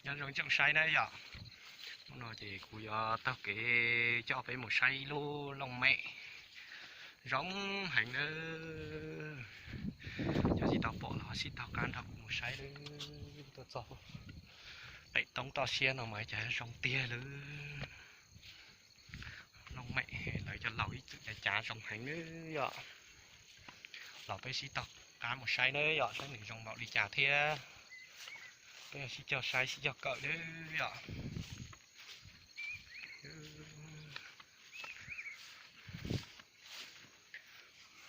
Nyob zoo tsoom saib na yom. Hnub no ces kuv yuav taug kev coj peb mus saib ib lub looj mem zoo heev nawb. Cov tsis tau pom los ho sib taug qab nrog kuv mus saib lawm. Tuaj txog pem toob toj siab no mas cas zoo tiag lawm. Looj mem lawv cov laus ib txwm cav cav zoo heev nawb yom. Los peb sib taug qab mus saib nawb yom, saib nws zoo npaum li cas thiab. Peb sib cog saib sib cog kawm nawb yom.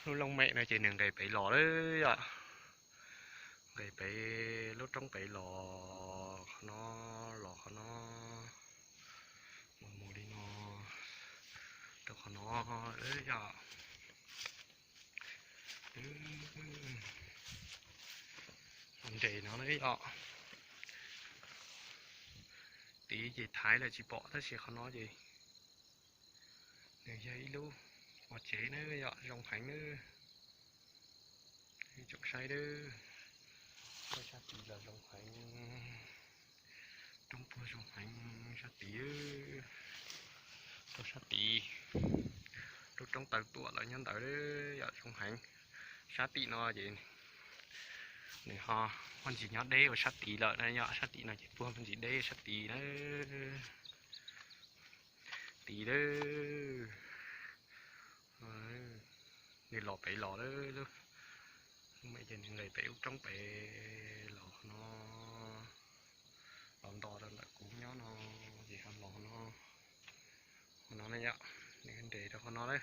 Lub looj mem no ces nws nqes pem los lawm yom. Nqes pem lub roob pem los qhov no, los qhov no, los mus li no rau qhov no yom. Nres no yom. Tid ces thaiv lawm tsis pom tab sis qhov no ces nws yog ib lub pov tsev na yom, zoo heev nawb. Tsoom saib nawb, sab tid los zoo heev, roob puag zoo heev sab tid. Rau sab tid, lub roob Taw Tuam lawv nyob ntawd yom, zoo heev. Sab tim no ces nws ho muaj ntsis nyob deb ua sab tid lawm na yom, sab tim no ces puag muaj ntsis deb sab tid na. Tid lawm, nws los pem los lawm. Lub mem ces nws nqes pem ub roob pem los no, los nto rau ntawm kuv nyob no, ces ho los no. Qhov no ne yom, nws nres rau qhov no lawm.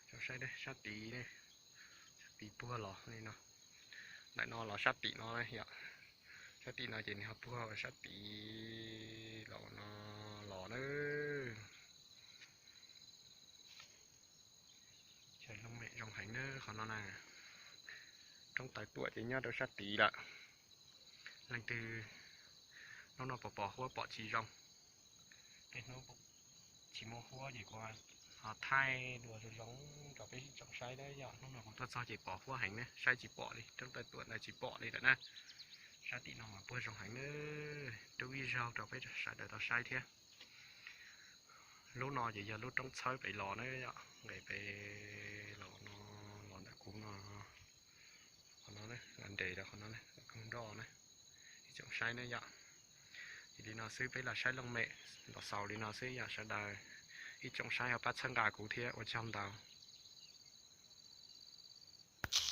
Tsoom saib sab tid, sab tid puag los li no. Ntawm no los sab tim no yom, sab tim no ces nws ho puag sab tid los no, los na. Cov looj mem zoo heev na qhov no na. Roob Taw Tuam ces nyob rau sab tid lawm. Leej twg hnub no pom pom huab pom tsis zoo, tej hnub tsis muaj huab ces kuv ho thaij dua zoo zoo rau peb tsoom saib na yom. Hnub no kuv tuaj txog ces pom huab heev ne, saib tsis pom li, roob Taw Tuam ntawd tsis pom li lawm na. Sab tim no mas puag zoo heev na, rub ib zaug rau peb sawv daws tau saib thiab. Lub no ces yog lub roob txhawb pem los na yom, nqes pem los no, los ntawm kuv no. Qhov no nres rau qhov no, koog nroj na, ib tsoom saib na yom. Ces li no xwb peb los saib looj mem los xaus li no xwb yom sawv daws. Ib tsoom saib ho pab txhawb nqa kuv thiab ua tsaug ntau.